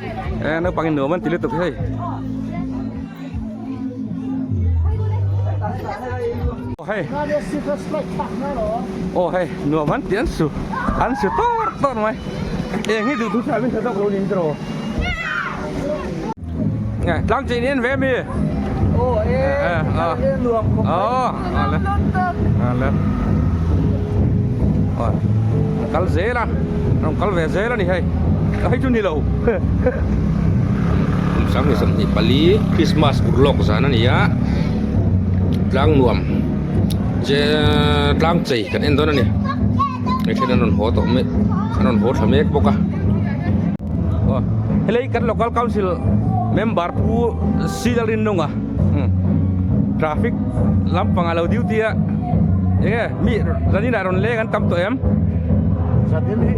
E naupang in nuam an ti lutuk hei. Aw hei. Aw hei nuam an ti an su an su tawr tawr mai. Eng hi duh thu tha min tha zawk lo niin tiraw. Nge tlang chin in ve mi. Aw e e nuam khawp mai. Aw ale. Ale. Aw kal zel a. Rawn kal ve zel a ni hei. Hei chu ni lo. Kum 2024 Christmas urlawk zan a ni a. Tlang nuam je tlang chei kan en dawn a ni. Hei then an rawn haw tawh mek an rawn haw tha mek bawk a. Aw helai kan local council member pu Sila Rinnunga traffic lampang a lo duty a enge mi zanin ah rawn leng an tam tawh em? Zanin hi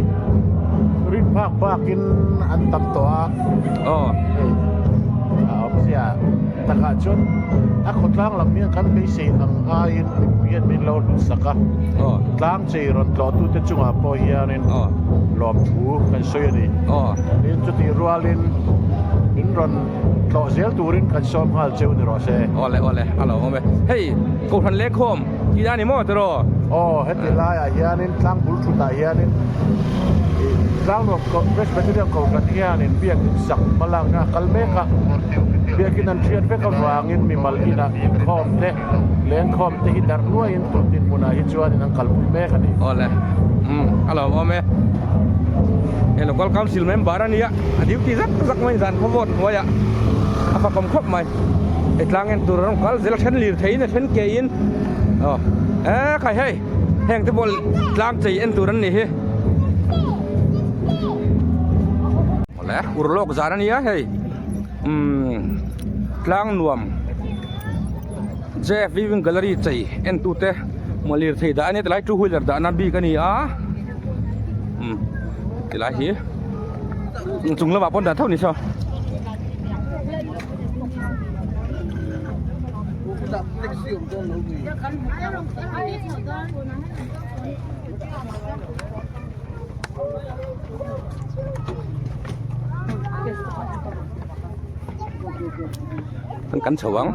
rin phak bakin an tam tawh a. Aw. Hei a awmzia takah chuan a khawtlang lam hian kan beisei ang aiin mipui hian min lo hlut sak a. Aw. Tlang chei rawn tlawhtute chungah pawh hianin Aw. lawmthu kan sawi a ni. Aw. Tin chutih rualin min rawn tlawh zel turin kan sawm nghal cheu ni rawh se. Awle awle a lo awm e. Hei Kohhran Lengkhawm tih a ni maw tiraw? Aw heti laiah hianin tlang bul thutah hianin ih Tlangnuam Presbyterian Kohhran hianin biakin sak hma lakna a kal mek a. Biakin an hriat vek avangin mimal inah inkhawm te lengkhawm te hi darh nuaiin tun dinhmunah hi chuanin an kalpui mek a ni. Awle umm a lo awm e. Hei local council member a nia a duty zak zak mai zan khaw vote hnuaiah a fakawm khawp mai. Hei tlang en tur a rawn kal zel a then lir theiin a then ke in aw e khai hei heng te pawh tlang chei en tur an nih hi. Awle urlawk zan a nia hei umm tlang nuam. Jeff Viewing Gallery chei en tute maw lirthei dah a nia tilai two wheeler dahna bik a ni a umm tilai hi chung lamah pawn dah tho ni saw. An kan chho ang.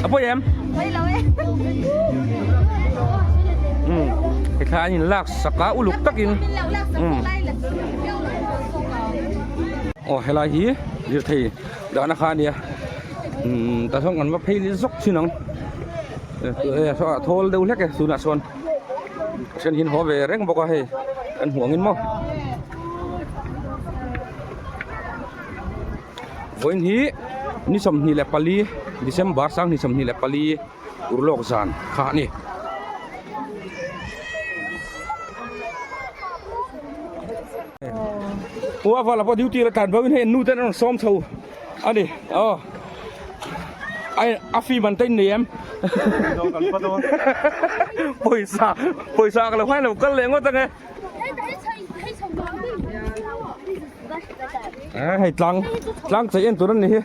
A pawi em? Um he thla an in lak sak a uluk takin um aw helai hi lirthei dahna kha a nia umm tah sawn kan va phei zawk thin ang a thawl deuh hlek e tunah sawn a then hi an haw ve reng bawk a hei kan hmuh angin maw vawiin hi ni 24 December 2024 urlawk zan kha a ni. Pu Avala pawh duty la tlan bo in hei an nu ten an rawn sawm chho a ni aw ai a fee man te in nei em pawisa pawisa ka lo hmain lo kal leh ngawt ang e hei tlang tlang chei en tur an ni hi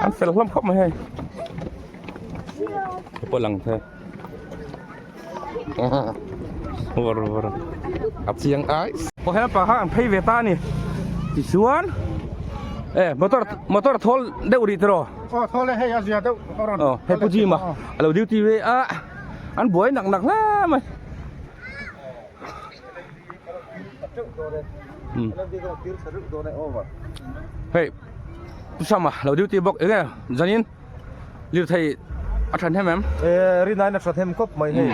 an fel hlawm khawp mai hei pawh lang the. Var var a chiang ai aw helpa kha an phei ve ta a ni tichuan e motor motor thawl deuh rih tiraw aw thawl e hei a zia deuh a rawn aw hei pu Jima a lo duty ve a an buai nak nak hle mai hei pu Sama lo duty bawk enge zanin. Lirthei a than hem em? E rinaiin a tha hem khawp mai hei.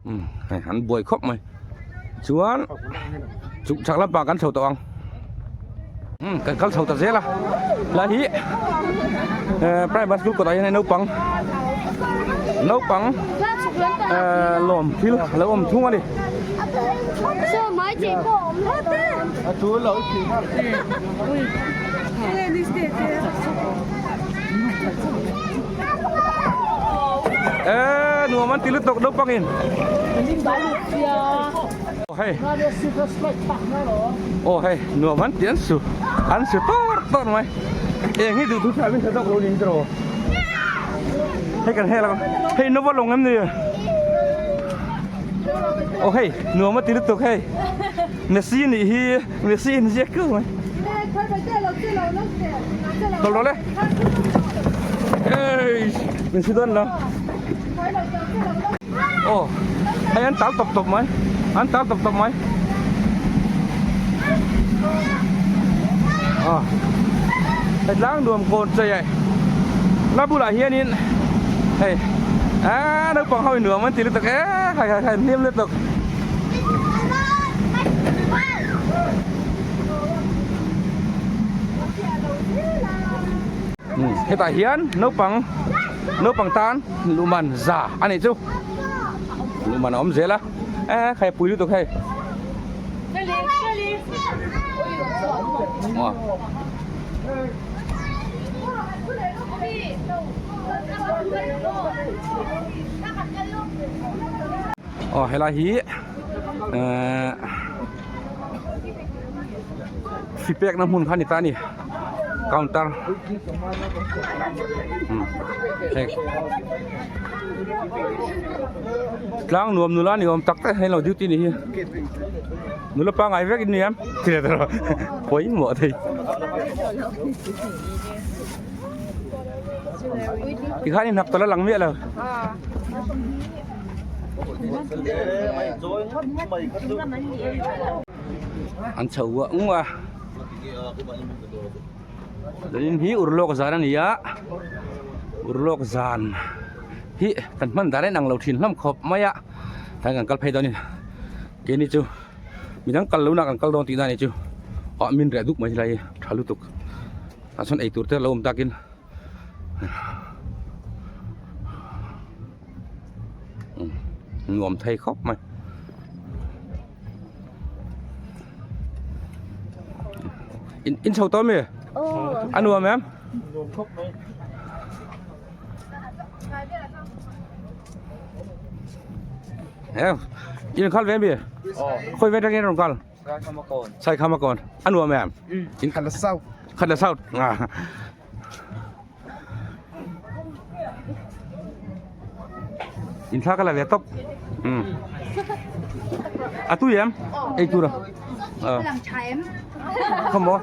Umm hei an buai khawp mai chuan chuk chhak lampang kan chho tawh ang umm kan kal chho ta zel a lai hi eh primary school kawtah hian hei naupang naupang eh lawm thil a lo awm thung a ni. Eh nuam an ti lutuk naupangin. hei aw hei nuam an ti an su an su tawr tawr mai eng hi duh thu thlai min hre zawk lo ni tiraw hei kan hel ang hei nova lawng em ni aw hei nuam a ti lutuk hei Messi nih hi Messi in ziak keuh mai tawlh rawh le eish min si dawn lo aw hei an tal tawp tawp mai an tal tawp tawp mai aw hei tlang nuam kawn chei ai la bulah hianin hei aaa naupang ho in nuam an ti lutuk e hai hai hai hlim lutuk. Hetah hian naupang naupang tan luhman za a nih chu luhman a awm zel a e khai pui lutuk hei Aw helai hi ehh hri pekna hmun kha a ni ta a ni counter umm heng tlang nuam nula ni awm tak tak hian lo duty ni hi nula pangai vek in ni em pawimawh thei. Tikhan in hnap tawlh a lang miah lo. An chho uah ngu a. Zanin hi urlawk zan a ni a. Urlawk zan hi kan hman dan a inang lo thin hlawm khawp mai a. Tlai kan kal phei dawn in keini chu midang kal lohna kan kal dawn tihna a nih chu. Ah min reh duk mai helai hi tha lutuk. Tah chuan eitur te a lo awm takin nuam thei khawp mai. In in chho tawh ami? A nuam em? Nuam khawp mai. In kal ve ami? Khawi ve atangin rawn kal? Saikhama kawn a nuam em in khat la south khat la south in thla ka la ve tawp a tui em ei tur a khaw maw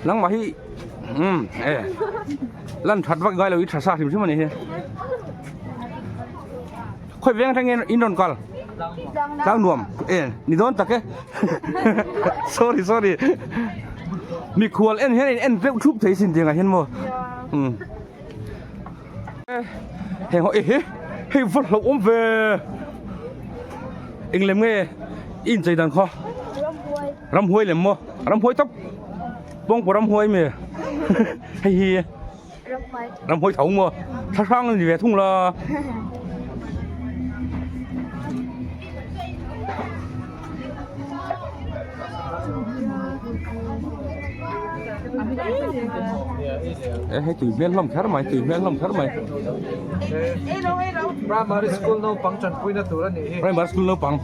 nangmah hi e lan that vak ngai lo i tha sa hrim hrim a ni hi Khawi veng atangin in rawn kal? Tlang nuam. E ni dawn tak e. Sorry sorry. Mikhual en hian in en deuh thup thei sin tiangah hian maw. Um. Heng ho e he hei va hlauh awm ve. Eng lem nge i inchei dan khaw? Ramhuai lem maw? Ramhuai tawp. Pawngpaw ramhuai mi. Hei hi. Ramhuai tho maw thla hrang a ni ve thung la. E hei tui hmel hlawm kher mai tui hmel hlawm kher mai. Primary school naupang tanpuina tur a nih hi. Primary school naupang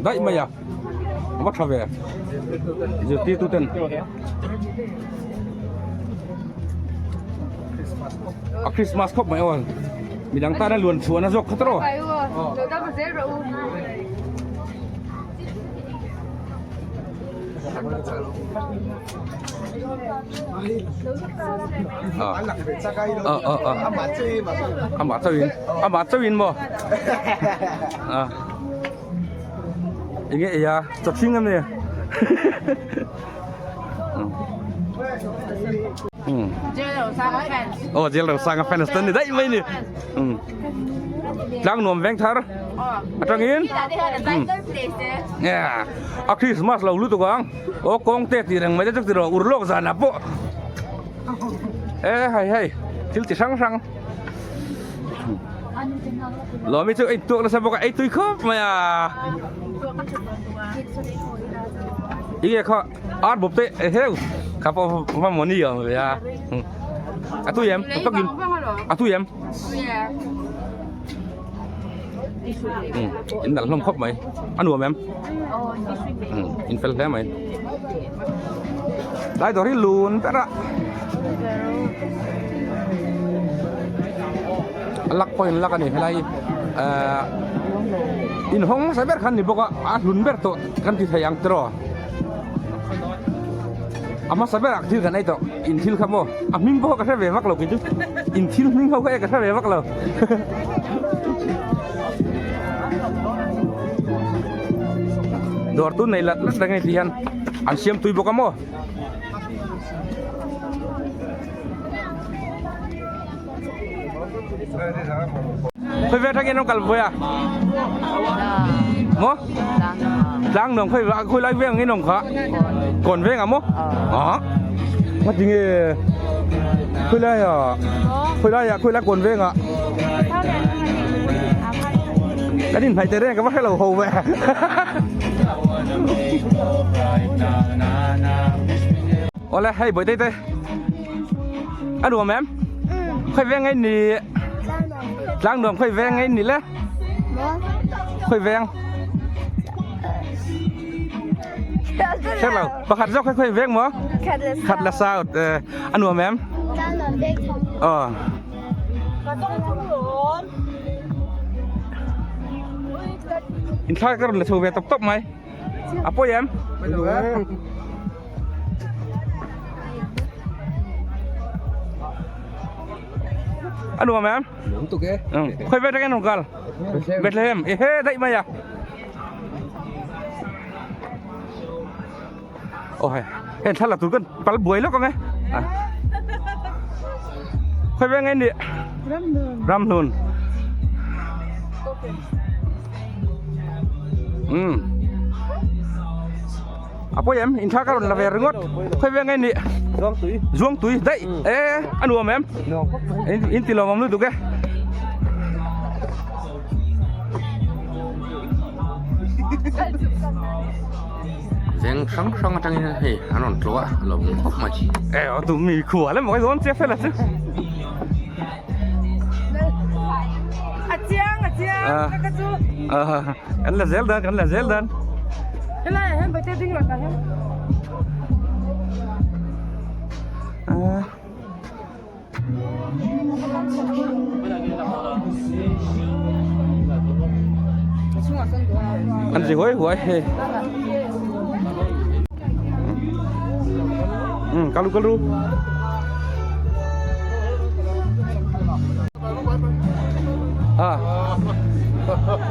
daih mai a va tha ve zirtirtu ten. A Christmas khawp mai aw midang tana luan chhuah na zawk kha tawh amah chauhin amah chauhin maw enge ei a chaw hring a ni. Oh, jail ro sanga fans tan ni dai mai ni. Tlang nuam veng thar. Atangin. Yeah. A Christmas lo lutuk ang. O kong te ti reng mai te ti ro urlok zan a po. E hai hai. Thil ti hrang hrang. Lomi chu ei tuak nasa bawk a ei tui khawp mai a. Ige kha ar bawp te e heu kha pawh va mawni ang ve a. A tui em? Takin. A tui em? Umm in nalh hlawm khawp mai a nuam em umm in fel hle mai tlai dawr hi lun ber a a lak pawh in lak a ni helai hi ahh inhawng hmasa ber kha an ni bawk a a hlun ber tawh kan ti thei ang tiraw. A hmasa berah thil kan ei tawh, in thil kha maw? A hming pawh ka hre ve vak lo kei chu, in thil hming ho kha e ka hre ve vak lo. Dawr tu nei lat lat reng a ni ti hian an siam tui bawk a maw? Khawi vel tangin an kal vawi a? Maw? Tlang nuam khawi khawi lai veng in awm kha? Kawn veng ah maw? Ah. Nga tinge khawi lai ah khawi lai ah khawi lai kawn veng ah kan inhnaih teh reng ka va hre lo ho ve. Awle hei bawihte te a nuam em khawi veng nge ni tlang nuam khawi veng nge ni le khawi veng hre lo pakhat zawk kha khawi veng maw khat la south a nuam em aw inthlak ka rawn la chho ve tawp tawp mai a pawi em A nuam em? Nuam tuk e. Khoi ve tangin kal. Bethlehem. E he daih mai a. Ôi, heng thla la tur kan pal buai lawk ang e. Khoi ve nge ni? Ramhlun. Ramhlun. Um. A pawi em? Inthla ka rawn la ve ringawt. Khawi veng nge ni? Zuangtui. Zuangtui daih. E a nuam em? Nuam khawp mai. In in ti lawmawm lutuk e. Veng hrang hrang atangin hei an rawn tlawh a lawmawm khawp mai. E aw tu mi khua le maw dawn che fel a chu. A chiang a chiang ka chu. Kan la zel dan kan la zel dan. Helai ah hian bate ding lakah hian. An ri huai huai hei. Um kalu kalu. À.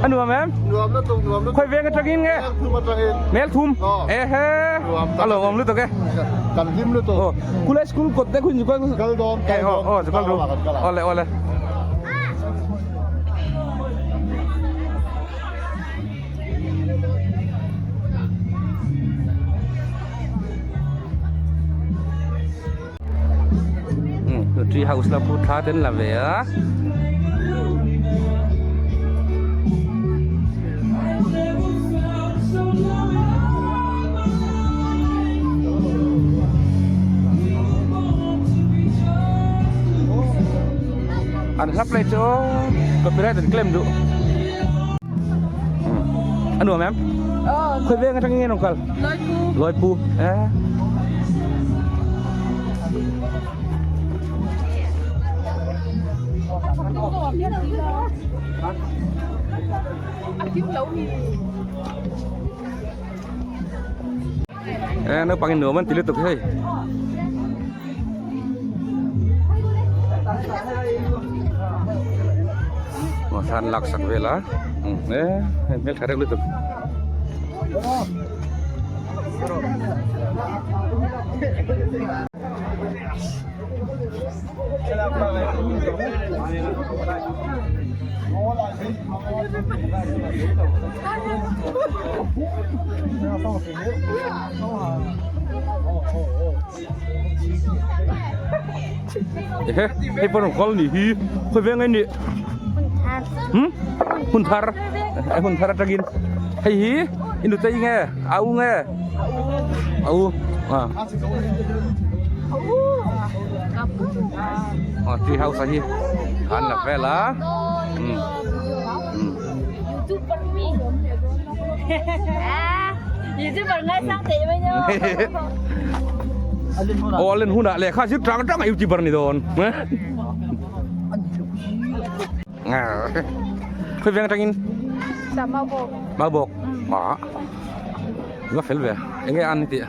A nuam em? Nuam na tung nuam na. Khoi veng atangin nge? Thum atangin. Mel thum. E he. A lo awm lutuk e. Kan hlim lutuk. Oh, kulai school kot te khun kal kal dawn kal dawn. Oh, kal dawn. Ole ole. Tree house la phu thla ten la ve a. An hla play chu copyright an claim duh. A nuam em? Khoi veng atangin nge rawn kal? Lawipu. Lawipu. Eh. Eh, naupang in nuam an ti lutuk hei. Aw thlan lak sak vel a e hei hmel tha reuh lutuk. Ehe hei pawh rawn kal nih hi khawi veng nge nih hmm hun thar hun thar atangin hei hi i nute nge a u nge a u a aw tree house a hi an la vel a um um. YouTuber mi. À, YouTuber ngai sang teh mai nyo. Aw a len hunah lehkha zir tang tang a YouTuber ni dawn. Khawi veng atangin? Maubawk. Maubawk. Ah. Va fel ve. Enge an tih?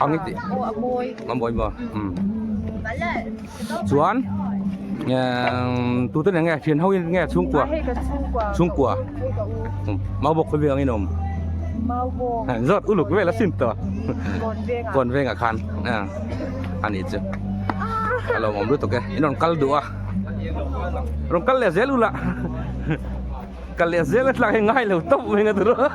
Ang i tih. Aw a mawi. A mawi maw? Umm. Chuan tute nen nge thian ho in nge chhungkua? Hei ka chhungkua. Chhungkua. Hei ka u. Maubawk khawi veng angin a awm? Maubawk. Zawt uluk vel a sin tawh. Kawn vengah. Kawn vengah khan a nih chu. A lo awm lutuk e. In rawn kal duh a. Rawn kal leh zel ula. Kal leh zel a tlak hi ngai lo tawp mai nga tur a.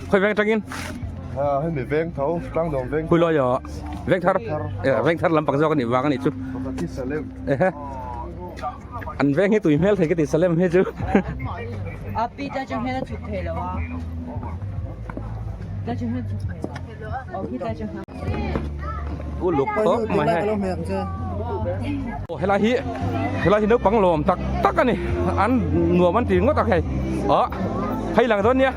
Khawi veng atangin? Ha hemi veng tho tlangdawm veng. Khawi lawi aw veng thar veng thar lampang zawk a nih vang a nih chu. Ehe an veng hi tui hmel thei ka ti Salem hi chu. A pi ta chang hian a chhuk thei lo a. Ta chang hian chhuk thei lo. Aw khi ta chang hian. Uluk khawp mai hei. Aw helai hi helai hi naupang lawm tak tak a ni an nuam an ti ngawt a hei aw hei lang dawn nia.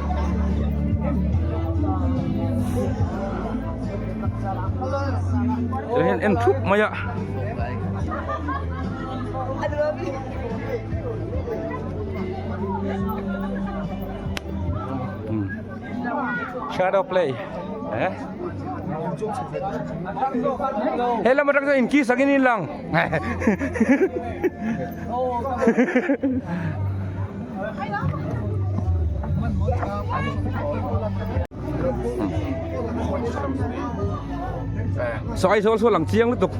Tiang hian en thup mai a. Shadow play eh he lam atang chuan inkiss angin in lang saw Aizawl saw lang chiang lutuk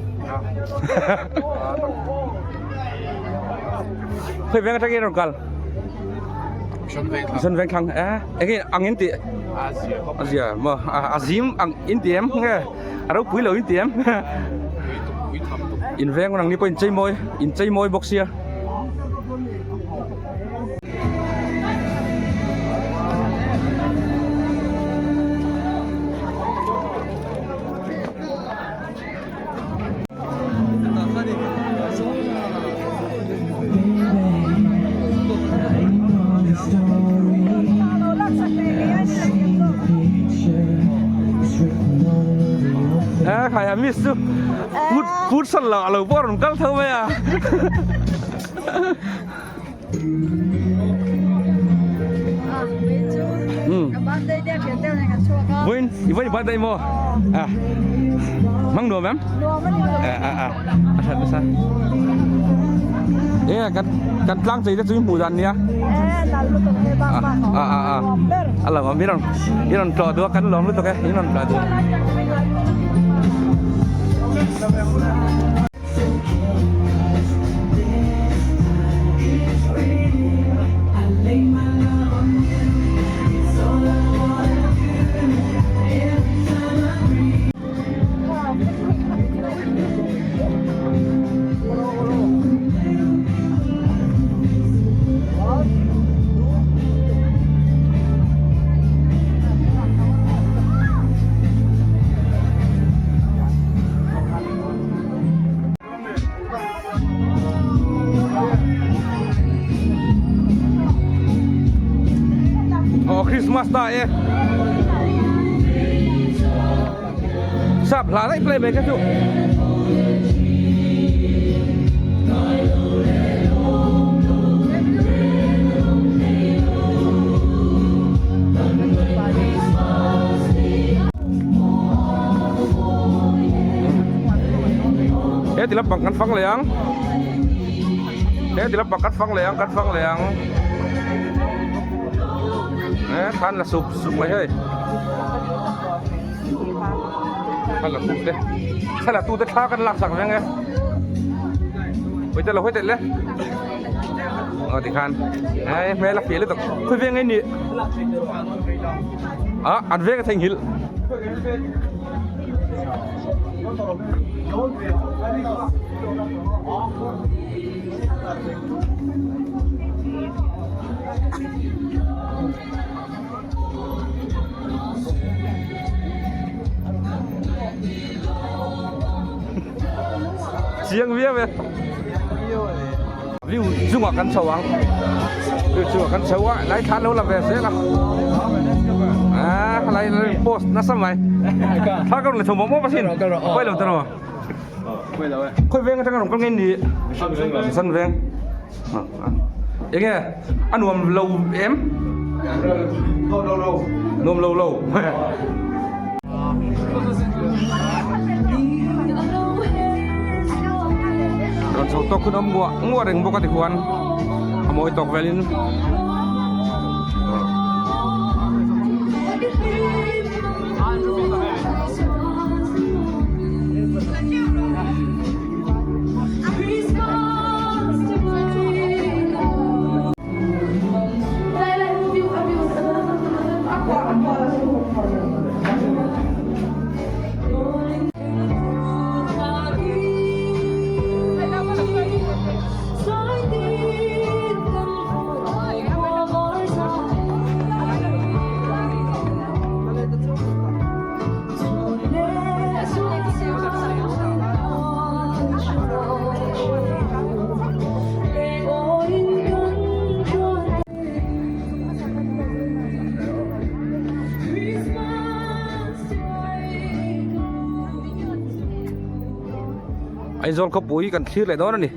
khawi veng atangin rawn kal Zan veng thlang eh enge ang in tih a zia maw a zim ang in ti em nge a ropui lo in ti em in veng ang ni pawh in chei mawi in chei mawi bawk sia. A khai a miss chu put put san lo a lo pawh a rawn kal tho mai a. Vawiin i vawiin birthday maw? A hmang nuam em? A a a a that nasa. E kan kan tlang chei te chu i hmuh dan nia. A a a a lo awm i rawn i rawn tlawh duh a kan lawm lutuk e i rawn tlawh duh. Aw Christmas ta e sap hla daih play mai kha chu He ti lampang kan fang leh ang He ti lampang kan fang leh ang kan fang leh ang He khan la sup sup mai hei Khan la sup te Thla la tu te thla kan lak sak veng e Hoi te lo hoi te le Ờ ti khan Hei hmel a fiah lutuk Khawi veng nge ni Ah an veng a theihnghilh. Chiang viau e. View chungah kan chho ang. View chungah kan chho a, lai thla lo la ve zel a. Ah, lai lai post nasa mai. Thla ka rawn la chho mawp mawp asin. Pawi lo ta rawh. Khawi veng atanga rawn kal nge ni? San veng. Enge a nuam lo em? Nuam lo lo. Nuam lo lo. Rawn chho tawk hun awm nguah nguah reng bawk a ti khuan a mawi tawk velin. Aizawl khawpui kan thlir leh dawn a ni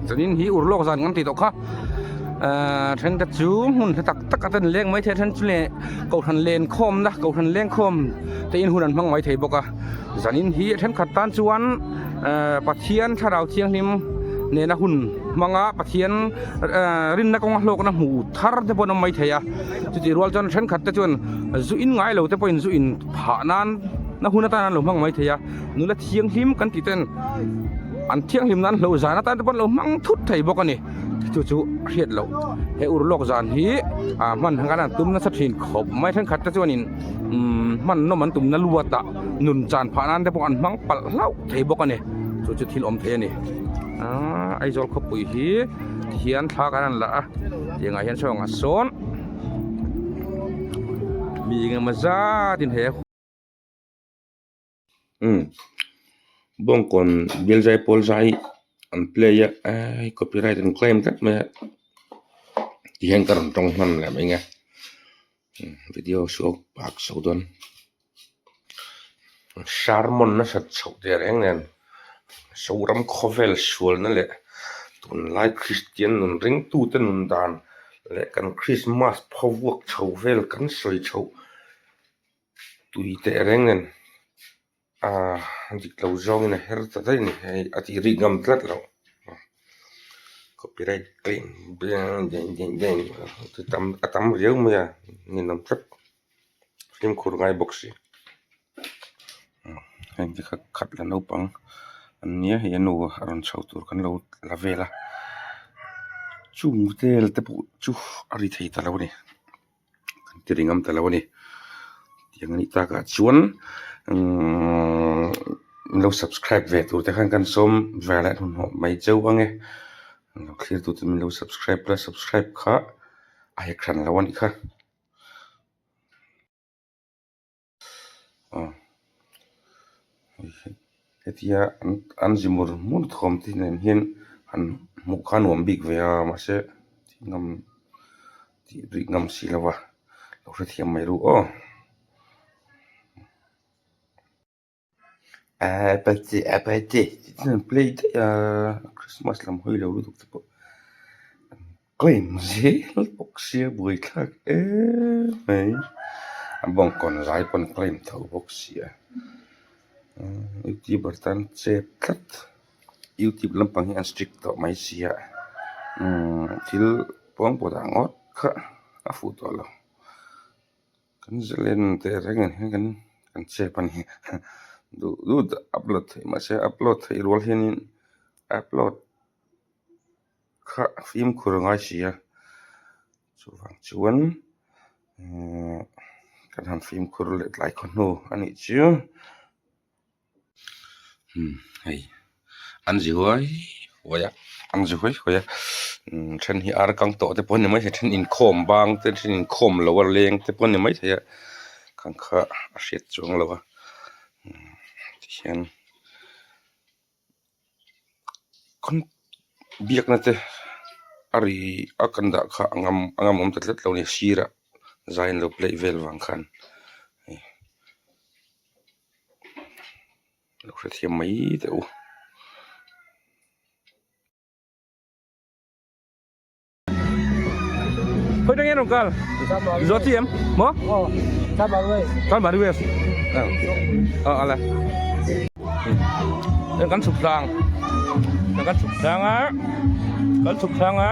chuanin hi urlawk zan kan tih tawh kha ahh then te chu hmun hla tak tak a ten leng mai thei a then chu leh kohhran lenkhawmna kohhran lengkhawm te in hun an hmang mai thei bawk a zanin hi a thenkhat tan chuan ehh Pathian thlarau thianghlim nena hun hmanga Pathian ehh rinna kawnga hlawkna hmu thar te pawh an awm mai thei a chutih rual chuan thenkhat te chuan zu in ngai lo te pawhin zu in phah nan na hun atan an lo hmang mai thei a nula thianghlim kan tih ten an thianghlim nan hlo zan atan te pawh an lo hmang thut thei bawk a ni. Chu chu hriat loh he ur lawk zan hi ah hman ang khan an tum nasa thin khawp mai thenkhat te chuanin umm hman nawm an tum na luat ah nun chan phah nan te pawh an hmang palh hlauh thei bawk a ni chu chu thil awm thei a ni aaa Aizawl khawpui hi tihian thla kan han la a tiang ah hian saw ang ah sawn mi engemaw zat in he. Umm bawngkawn bial zai pawl zai an play a eee copyright an claim tlat mai a ti hian ka rawn tawng hman leh mai ang e video saw pak chho dawn sermon nasat chhoh teh reng nen Zoram khawvel sualna leh tunlai Kristian nun ringtute nun dan leh kan Krismas phavuak chho vel kan sawi chhoh. Tui teh reng nen aaa dik lo zawngin a her ta daih a ni hei a tih rik ngam tlat loh copyright claim a tam riau mai a ninawm tlat fimkhur ngai bawk si heng te kha khat la naupang an nia hei a nu a rawn chho tur kan lo la vel a chung vel te pawh chu a ri thei ta lo a ni. Kan ti ringam ta lo a ni tiang a nih takah chuan umm lo subscribe ve tur te khan kan sawm ve leh hmanhmawh mai cheu ang e lo thlir tu te min lo subscribe la subscribe kha a hek hran lo a nih kha. Aw hetia an zi mur mur thawm te nen hian han hmuh kha nuam bik ve a mahse tih ngam tih rih ngam si lo va lo hrethiam mai ru aw. Apache apache tih chu an play daih a christmas lam hawi lo lutuk te pawh an claim zel bawk sia buaithlak em mai a bawngkawn zai pawn claim tho bawk sia youtuber tan chep tlat youtube lampang hi an strict tawh mai sia umm thil pawngpaw dah ngawt kha a fuh tawh lo. Kan zalen teh reng ang hian kan kan chep a ni duh duh upload theih mahse upload theih rual hianin upload kha fimkhur a ngai si a chuvang chuan ihh kan han fimkhur leh tlai khaw hnu a nih chu. Umm hei an zi huai huai a an zi huai huai a umm then hi ar kang tawh te pawh a ni maithei then inkhawm bang te then inkhawm lo a leng te pawh a ni maithei a khang kha a hriat chuang lo a umm tihian. Biakna te a ri a kan dah kha a ngam a ngam awm ta tlat lo a ni sirah zai an lo play vel vang khan hei lo hrethiam mai teh u. Khoi dang en kal zo chi em mo Chanmari West ờ ala em kan chhuk tlang kan chhuk tlang a kan chhuk tlang a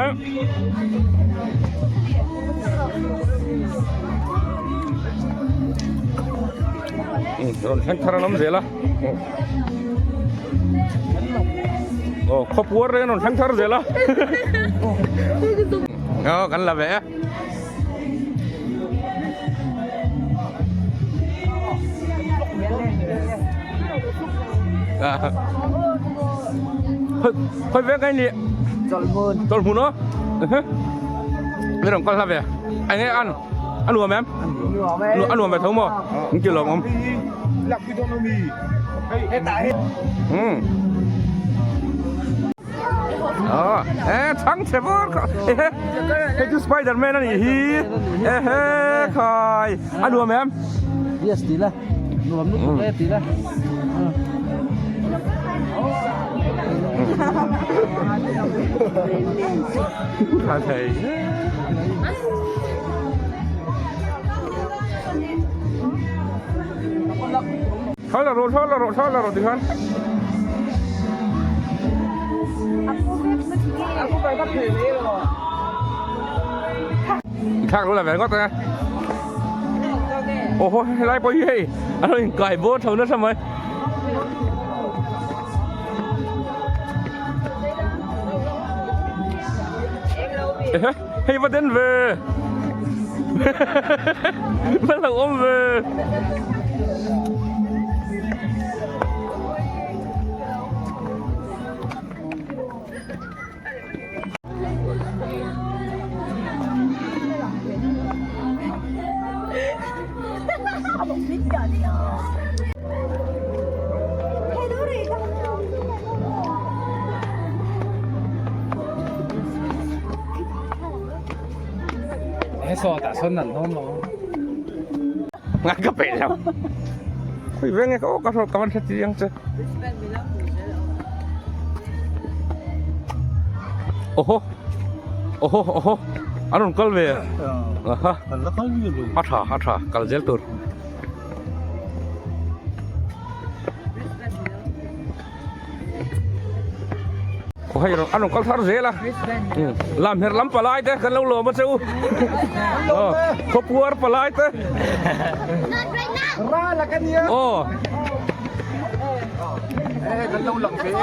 rawn thleng thar an awm zel a aw khawpuar reng an rawn thleng thar zel a aw kan la ve e khoi vek anh ni Chawlhmun aw mi rawn kal hla ve anh nge an a nuam em a nuam ve tho maw in ti lawm awm e thang chhe vur kha hei chu spider man a nih hi ehe khai a nuam em yes ti la nuam lutuk e ti la tha thei Thla la rawh thla la rawh thla la rawh tikhan. I thlak lo la ve ngawt a. Oho helai pawh hi hei a lo inkai bawr tho nasa mai. Hei va den ve va lo awm ve Ngai ka peih lo Khui veng e ka aw ka hrawt ka van hre chiang che Oho Oho oho an rawn kal ve aha a tha a tha kal zel tur. Aw hei a rawn kal thar zel a lam her lam palai te kan lo lawm a che u aw khawpuar palai te aw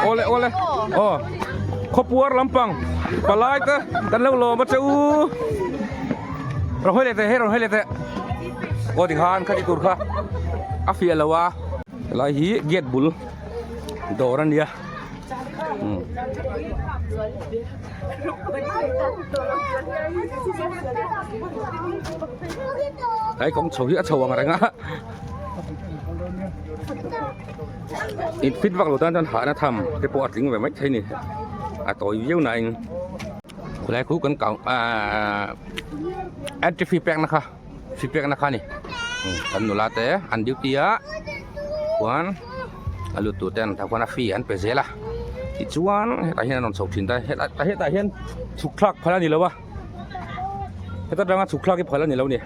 awle awle aw khawpuar lampang palai te kan lo lawm a che u rawn hawi leh teh hei rawn hawi leh teh aw tikhan khati tur kha a fiah lo a. Helai hi gate bul dawr a nia tlai kawng chho hi a chho ang reng a in fit vak lo tan chuan hahna tham te pawh a tling ve mai thei a ni a tawi viau na in khulai khu kan kau ahh entry fee pek na kha. Hri pekna kha a ni kan nula te an duty a khuan a lut tur te an khuan a fee an pe zel a tichuan hetah hian an rawn chho thin ta a hetah hian chhuk thlak phal a ni lo a heta tanga chhuk thlak hi phal a ni lo a ni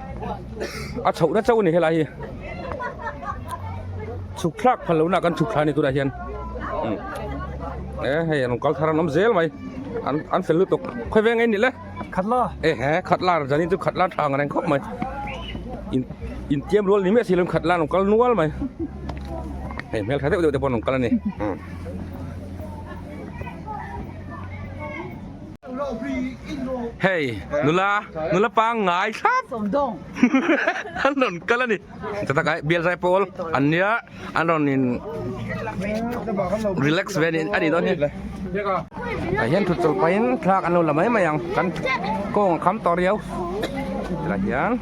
a chhoh na chauh a ni helai hi chhuk thlak phal lohna ah kan chhuk thla a ni tunah hian e hei an rawn kal thar an awm zel mai an fel lutuk khawi veng eng ni le. Khat la. E he khat la zanin chu khat la tha ang reng khawp mai. In in tiam rual ni miah si lo khat la an kal nual mai. Hei hmel tha deuh deuh te pawh an kal a ni. Hei nula nula pangngai thlap an rawn kal a ni. Chutah kai bial zai pawl an nia an rawn in relax ve a ni dawn hi tah hian thut chawlh pahin thlalak an lo la mai mai ang kan kawng a kham tawh riau tilai hian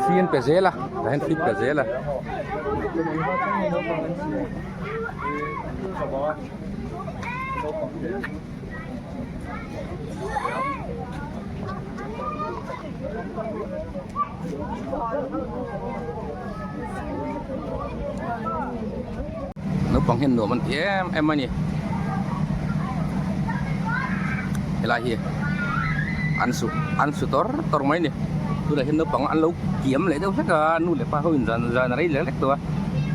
thi an pe zel a tah hian thi an pe zel a. Naupang hian nuam an ti em em a ni helai hi an su an su tawr tawr mai a ni tunah hian naupang an lo kiam leh deuh hlek a nu leh pa ho in zan zan a rei lek lek tawh a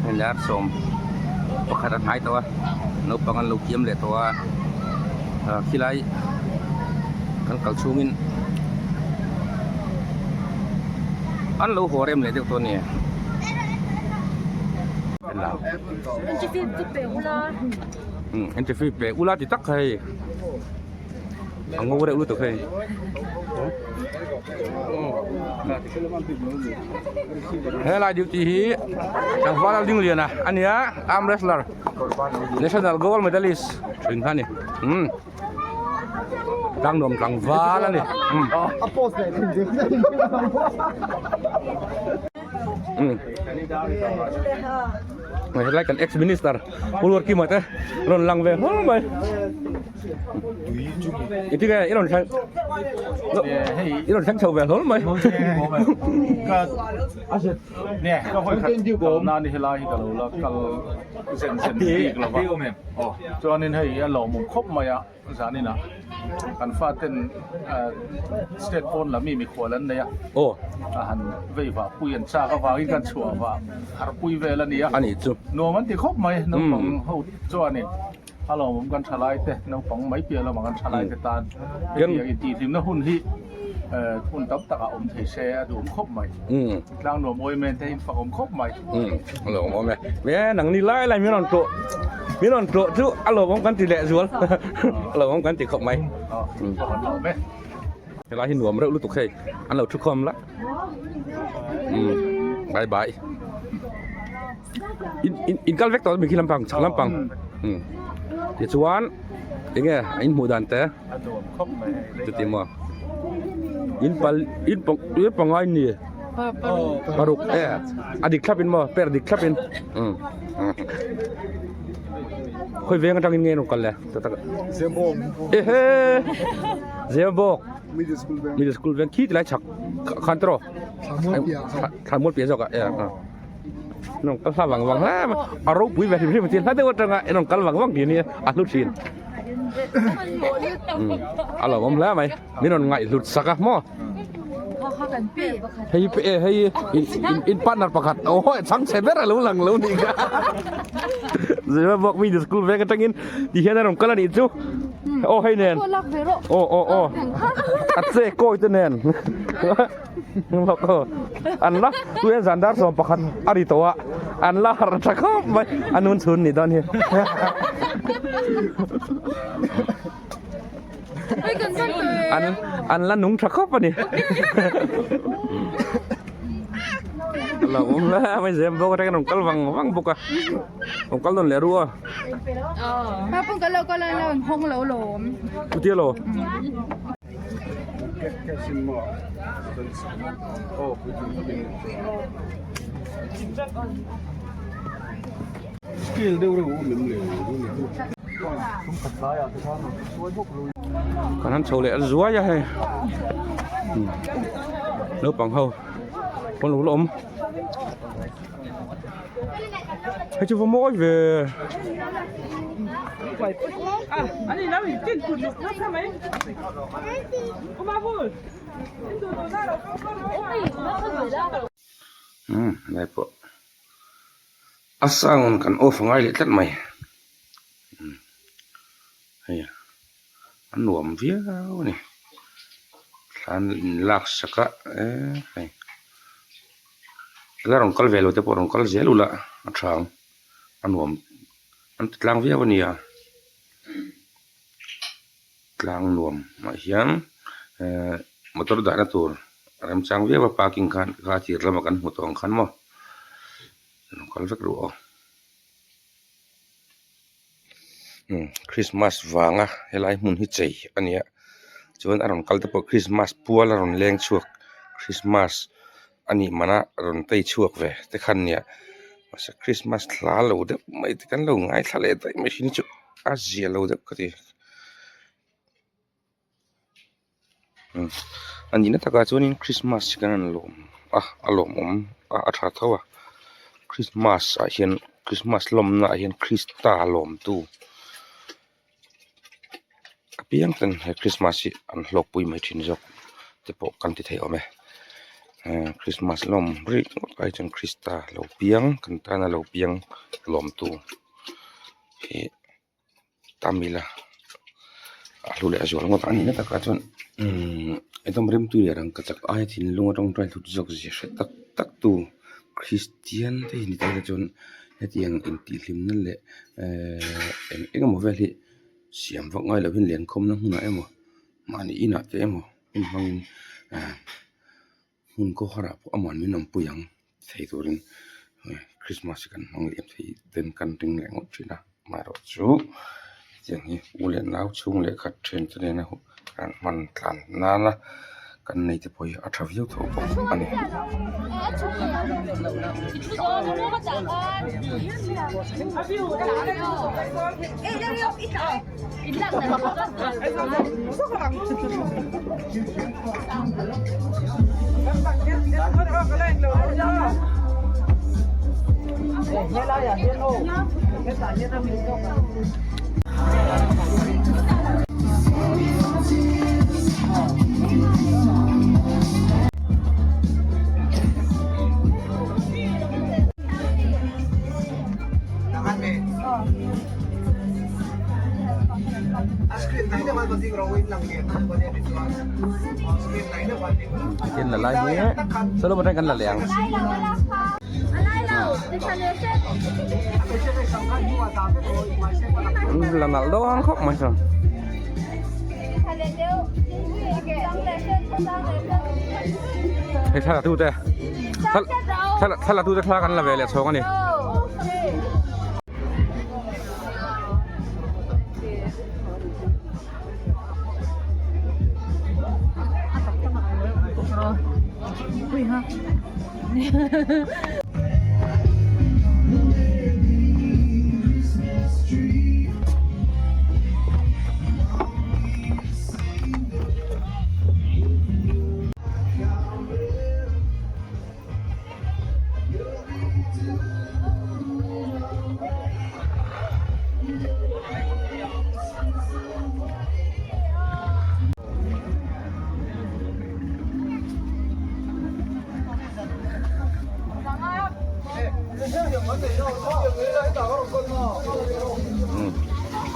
hei lar sawm pakhat a hnai tawh a naupang an lo kiam leh tawh a ah khilai kan kal chhungin an lo haw rem leh deuh tawh a ni. Entry fee pe ula ti tak hei a ngo reuh lutuk hei helai duty hi tlangval a ding lian a ania arm wrestler national gold medalist thin kha a ni umm tlangnuam tlangval a ni umm. Helai kan ex minister Pulwar Kima te rawn lang ve hlawm mai iti nge i rawn thleng i rawn thleng chho ve hlawm mai chuanin hei a lawmawm khawp mai a. Zaninah kan faten state pawn lam mi mikhual an nei a, a han vei vah pui an chak avangin kan chhuah vah har pui vel a ni a, nuam an ti khawp mai naupang ho chuanin a lawmawm kan thalai te naupang mai piah lamah kan thalai te tan hetiang intihhlimna hun hi hun tam takah awm thei se a duhawm khawp mai, tlang nuam awih te hi in fakawm khawp mai. A lawmawm e. Me nang ni lai lai min rawn tlawh min rawn tlawh chu a lawmawm kan ti leh zual a lawmawm kan ti khawp mai. Helai hi nuam reuh lutuk hei an lo thu khawm la. Bye bye. In in in kal vek tawh mi khi lampang chhak lampang. Tichuan enge in hmuh dan te. A nuam khawp mai hei. Chuti maw. In pal in pang in pangai ni. Paruk e a dik thlap in maw per dik thlap in. Um. Khoi veng atang in nge rawn kal le. Zembawk. Ehe. Zembawk. Middle school veng. Middle school veng khi tilai chhak khan tro. Thlamual piah zawk. Thlamual piah zawk a e. Nong kal hla vang vang hle mai a ropui ve hrim hrim a ti hla deuh atanga en rawn kal vang vang tih ania a hlu thin a lo awm hle mai min rawn ngaih hlut sak a maw hei e hei in partner pakhat aw chhang chhe ber a lo lang lo nih kha zira bawk mi school veng atangin ti hian a rawn kal a nih chu aw hei nen aw aw aw a che kawi te nen. An la tuian zan dar 11 a ri tawh a an la harh tha khawp mai a nun chhun ni dawn hi an an la nung tha khawp a ni lo awm la mai zem bawk atangin rawn kal vang vang bawk a rawn kal nawn leh ru a chutia lo. Kan han chho leh zuai a hei naupang ho pawn lo la awm hei chu va mawi ve. Umm helai pawh a sound kan off a ngai leh tlat mai umm hei a nuam viau a ni thlan in lak sak a eee hei la rawn kal ve lo te pawh rawn kal zel ula a tha ang a nuam an ti tlang viau a nia. Tlang nuam ah hian ehh motor dahna tur remchang viau a parking khan kha a tir lamah kan hmu tawh ang khan maw lo kal vek ru aw umm christmas vanga helai hmun hi chei a ni a chuan a rawn kal te pawh christmas pual a rawn leng chhuak christmas a nih manah rawn tei chhuak ve te khan nia. Mahse Christmas hla lo deuh mai te kan lo ngaithla leh daih mai thin chu a zia lo deuh ka ti. A nihna takah chuanin Christmas hi kan rawn lawm a a lawmawm a a tha tho a Christmas ah hian Christmas lawmna ah hian Krista lawmtu apiang ten he Christmas hi an hlawkpui mai thin zawk te pawh kan ti thei awm e Christmas lawm rih ngawt ai chuan Krista lo piang kan tana lo piang lawmtu hi. Tam ila a hlu leh a zual ngawt a nihna takah chuan umm hetam rimtui leh rangkachak aia thinlung atang tawng hlut zawk zia hre tak tak tu Kristian te hi ni ta ila chuan hetiang intihhlimna leh ehh eng eng emaw vel hi siam vak ngai lovin lenkhawmna hmunah emaw mahni inah te emaw hun hmangin ehh hmun khawharah pawh aman min awmpui ang thei turin Christmas hi kan hmang leh thei ten kan ring leh ngawt thin a amaherawh chu hetiang hi u leh nau chhung leh khat thian te nena kan hman tlan nana kan nei te pawh hi a tha viau tho bawk a ni. Tin la lai hi salo atang kan la leh ang. La nalh dawn khawp mai chuan. Hei thla la tu te thla la tu te thla kan la ve leh chhawng a ni.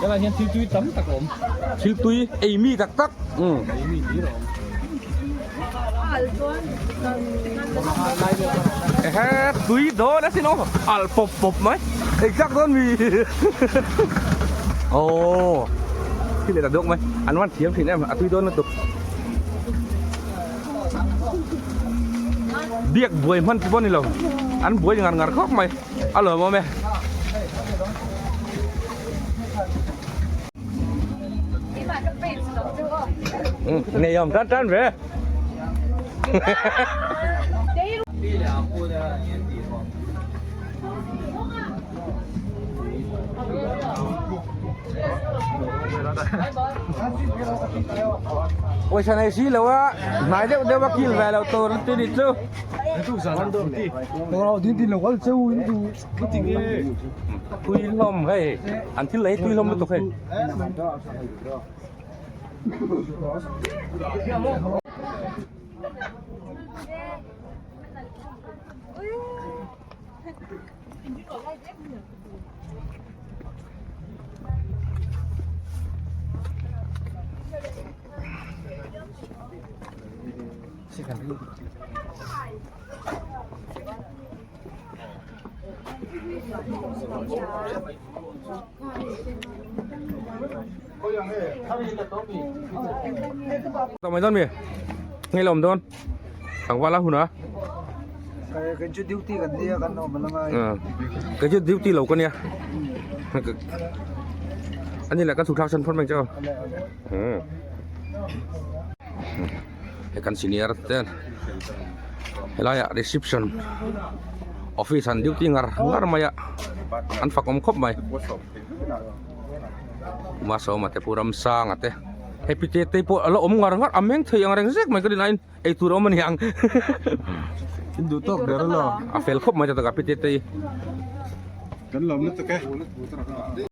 Helai hian thil tui tam tak a awm. Thil tui ei mi tak tak. Ei mi hlir a awm. Ehe tui dawn asin aw alh pawp pawp mai exact dawn mi aw thil leh ta deuh mai an van thiam thin em a tui dawn lutuk biak buai hman te pawh a ni lo an buai ngar ngar khawp mai a lawmawm e. Nei awm tan tan ve. Pawisa nei si lo a, hnai deuh deuh a kil ve lo tur ti ni chu. Tui hlawm hei, an thil lei tui hlawm lutuk hei. Tawh mai dawn mi? Nge la awm dawn? Tlangval a hun a. Kei chu duty kan nia kan awm ala ngai. Kei chu duty lo ka nia. Ani lah kan chhuk thlak san phawt mai che aw. He kan senior ten helaiah reception. Office an duty ngar ngar mai a, an fak awm khawp mai. Masawma te Pu Ramsanga te happy te te pawh a la awm ngar ngar a meng thei ang reng zek mai ka rin aiin eitur a awm a ni ang. In duh tawk der alo. A fel khawp mai ta tak a pi te te hi. Kan lawm lutuk e.